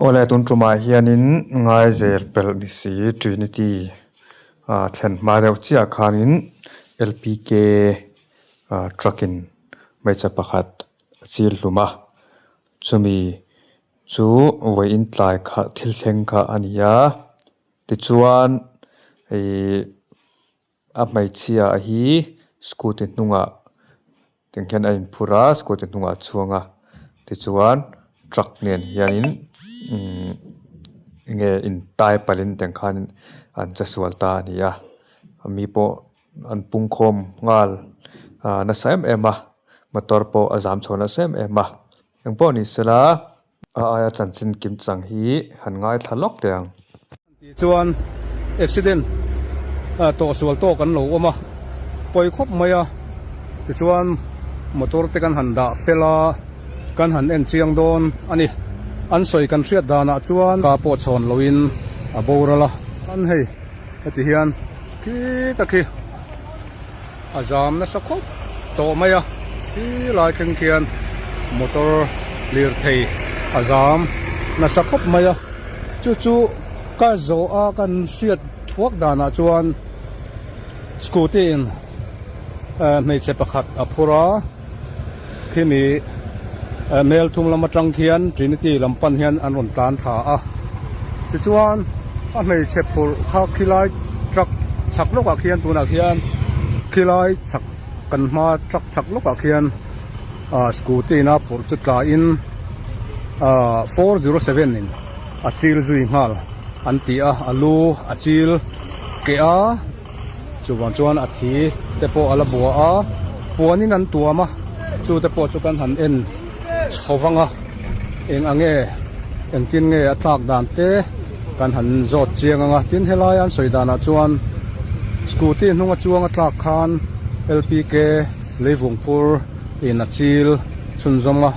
Awle tun tumah hianin Ngaizel pelh ni si Trinity ah thlen hma deuh chiah khanin L P K ah truck in hmeichhe pakhat a chil hlum a chumi chu vawiin tlai kha thil thleng kha a ni a tichuan ihh a hmeichhia hi scooty hnungah tiang hian a inphur a scooty hnungah a chhuang a tichuan truck nen hianin umm enge in tai palhin tiang khan an che sual ta a ni a mi pawh an pung khawm nghal ah nasa em em a motor pawh a zam chho nasa em em a engpawh ni sela a aia chanchin kim chang hi han ngaithla lawk teh ang. Tih chuan accident tawh sual tawk an lo awm a, pawi khawp mai a, tichuan motor te kan han dah fel a, kan han en chiang dawn a ni. An sawi kan hriat danah chuan ka pawh chhawn loin a boral a, an hei heti hian khi takhi a zam nasa khawp tawh mai a, khi lai thleng khian motor lirthei a zam nasa khawp mai a. Chu chu ka zawh a kan hriat thuak danah chuan scooty in hmeichhe pakhat a phur a, khimi mel thum lam atang khian Trinity lam pan hian an rawn tlan thla a, tichuan a hmeichhe phurh kha khilai truck chhak lawkah khian tunah khian khilai chhak kan hma truck chhak lawkah khian. ah scooty in a phurh chu tla in ah 407 in a chil zui nghal an ti a a lu a chil keh a chuvang chuan a thi te pawh a la bua a puan in an tuam a chu te pawh chu kan han en chho vang a eng ang nge engtin nge a tlak dan te kan han zawt chiang ang a tin helai an sawi danah chuan scooty hnung a chuang a tlak khan L P K Leivungpur in a chil chhunzawm a,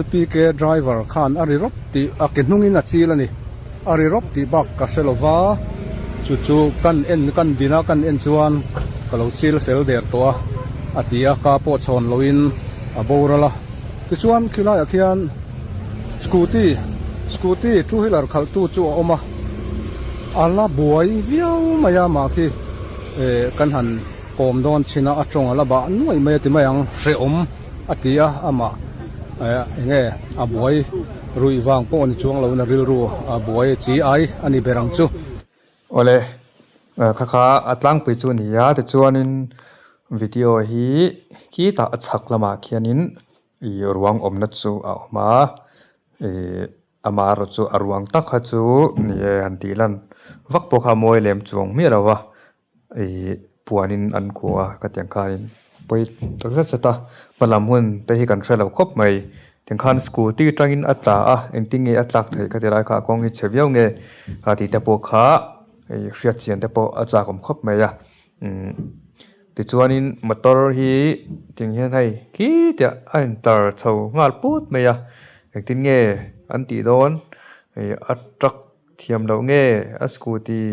L P K driver khan a ri rawp tih a ke hnungin a chil a ni. A ri rawp tih bak ka hre lo va, chu chu kan en kan din a kan en chuan ka lo chil fel der tawh a, a ti a, ka pawh chhawn loin a boral a. Tichuan khilaiah khian scooty scooty two wheeler khalhtu chu a awm a, a la buai viau mai a mah khi eh kan han. Kawm dawn chin a, a tawng a la bah nuaih mai a ti mai ang, hrehawm a ti a, amah eng nge a buai ruih vang pawh ni chuang loin a rilru a buai chi ai a ni ber ang chu. Awle, kha kha a tlangpui chu a ni a, tichuanin video hi khitah a chhak lamah khianin ih ruang awmna chu a awm a, ih Amaherawh chu a ruang tak kha chu ni e han tih lan vak pawh kha a mawi lem chuang miah lo va. Ih puanin an khuh a ka tiang khanin pawi tak zet zet a hmalam hun te hi kan hre lo khawp mai tiangkhan scooty atangin a tla a engtin nge a tlak theih ka ti lai kha a kawng hi chhe viau nge a tih te pawh kha ih hriat chian te pawh a chak awm khawp mai a umm tichuanin motor hi tiang hian hei khitiah a intar chho nghal put mai a engtin nge an tih dawn ih a truck thiam loh nge a scooty.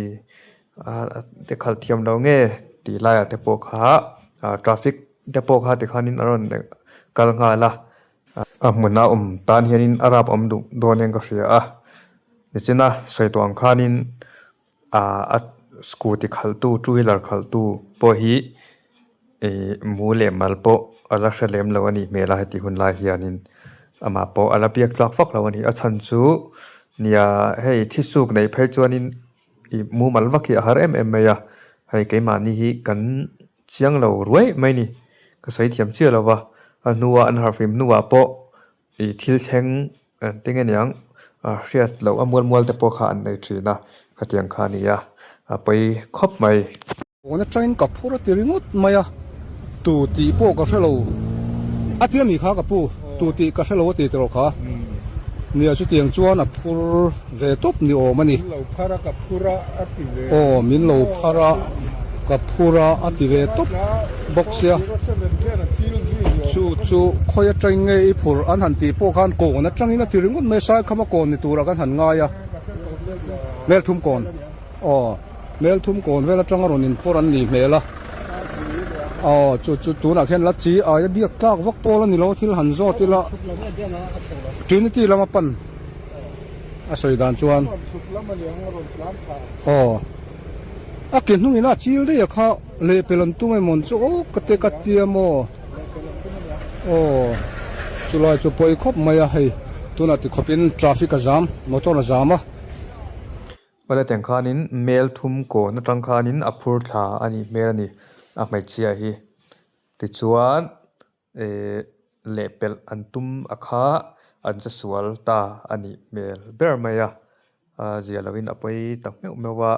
Ah te khalh thiam lo nge tih laiah te pawh kha ah traffic te pawh kha tikhanin a rawn kal nghal a a hmuna awm tan hianin a rap awm duh dawn hian ka hria a nichina sawi tawh ang khanin ah a scooty khalhtu two wheeler khalhtu pawh hi ih mu leh mal pawh a la hre lem lo a nih hmel a heti hun lai hianin amah pawh a la biak tlak vak lo a ni a chhan chu nia hei thisuk neih phei chuanin. Ih mumal vak hi a har em em mai a, hei keimahni hi kan chiang lo ruai mai ni, ka sawi thiam chiah lo va, a hnua an harhfim hnuah pawh ih thil thleng eng aniang hriat loh a mual mual te pawh kha an nei thin a, khatiang kha a ni a, a pawi khawp mai. Kawn atangin ka phur a ti ringawt mai a, tu tih pawh ka hre lo. A ti a mi kha ka pu, tu tih ka hre lo a ti tawh kha. Nia chutiang chuan a phur ve tawp ni awm a ni. Min lo phar a ka phur a a ti ve. Aw min lo phar a ka phur a a ti ve tawp bawk sia. Chu chu khawi atangin nge i phur an han tih pawh khan kawn atangin a ti ringawt mai a, Saikhama kawn ni turah kan han ngai a, Melthum kawn. Aw. Hmel thum kawn vel atanga rawn inphawrh an nih hmel a, aw chu chu tunah khian la chi aia biak tlak vak pawl a ni lo thil han zawt ila Trinity lama pan A sawi dan chuan. Aw. A ke hnung in a chil daih a kha lehpel an tum emaw chu aw ka te ka tia maw. Aw. Chulai chu pawi khawp mai a hei tunah ti khawp in traffic a zam motor a zam a. Awle teng khanin mel thum kawn atang khanin a phur thla a nih hmel a ni a hmeichhia hi tichuan Ehh lehpelh an tum a kha an che sual ta a nih hmel ber mai a, a zia lovin a pawi ta hmeuh hmeuh a,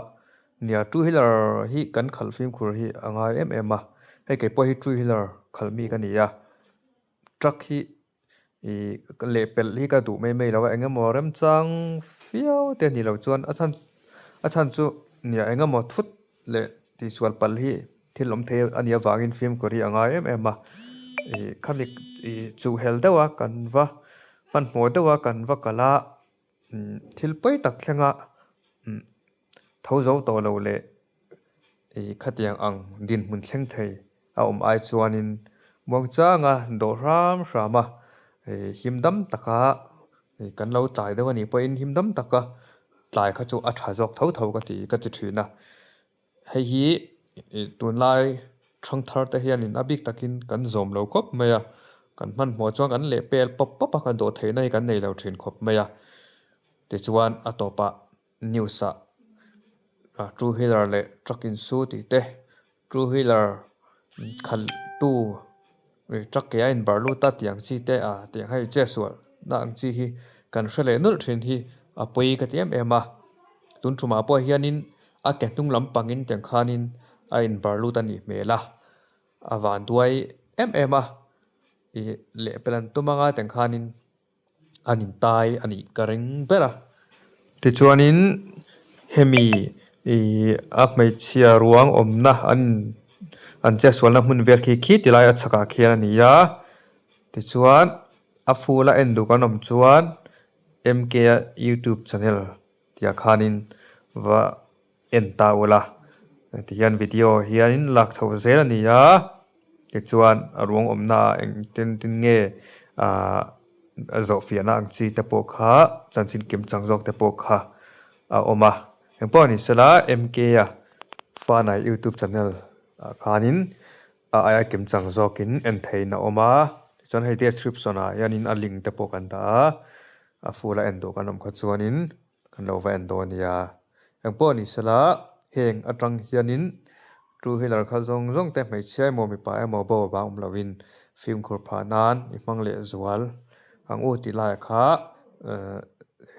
nia two wheeler hi kan khalh fimkhur hi a ngai em em a, hei kei pawh hi two wheeler khalh mi ka ni a, truck hi ih lehpelh hi ka duh mai mai lo a, eng emaw remchang viau te a nih loh chuan a chhan a chhan chu nia eng emaw thut leh tihsual palh hi thil awm thei a nih avangin fimkhur hi a ngai em em a ih khami ih chuhhelh deuh a kan va hmanhmawh deuh a kan va kal a umm thil pawi tak thleng a umm tho zo tawh lo leh ih khatiang ang dinhmun thleng thei a awm ai chuanin muangchanga dawh hram hram a ih him dam taka ih kan lo tlai deuh a nih pawhin him dam taka tlai kha chu a tha zawk tho tho ka ti ka ti thin a. Hei hi ih tunlai thangthar te hianin a bik takin kan zawm lo khawp mai a, kan hmanhmawh chuan kan leh pel pawp pawp a, kan dawh theihna hi kan nei lo thin khawp mai a. Tichuan a tawpah news ah two wheeler leh truck insu tih te, two wheeler khalh tu truck ke a inbarh lut a tih ang chi te ah tiang hei chetsual na ang chi hi kan hre leh nulh thin hi a pawi ka ti em em a. Tun tumah pawh hianin a ke hnung lampangin tiang khanin a inbarh lut a nih hmel a, a vanduai em em a ih lehpel an tum anga tiang khanin an intai a nih ka ring ber a. Tichuanin hemi ih a hmeichhia ruang awmna an an chetsualna hmun vel khi khi ti lai a chhakah khian a ni a, tichuan a full a en duh kan awm chuan M_K a youtube channel tihah khanin va en ta ula tihian video hianin lak chhoh zel a ni a tichuan a ruang awmna ah eng tin tin nge ahh zawh fiahna ang chi te pawh kha chanchin kim chang zawk te pawh kha a awm a engpawh ni sela M K a fanai youtube channel ah khanin a aia kim chang zawkin en theihin a awm a tichuan hei description ah hianin a link te pawh kan dah a a full a en duh kan awm kha chuanin. Kan lo va en dawn nia. Engpawh ni sela, heng atang hianin two wheeler kha zawng zawng te hmeichhia emaw mipa emaw bo avang awm loin fimkhur phah nan i hmang leh zual ang u tih laiah kha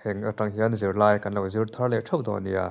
heng atang hian zirlai kan lo zir thar leh theuh dawn nia.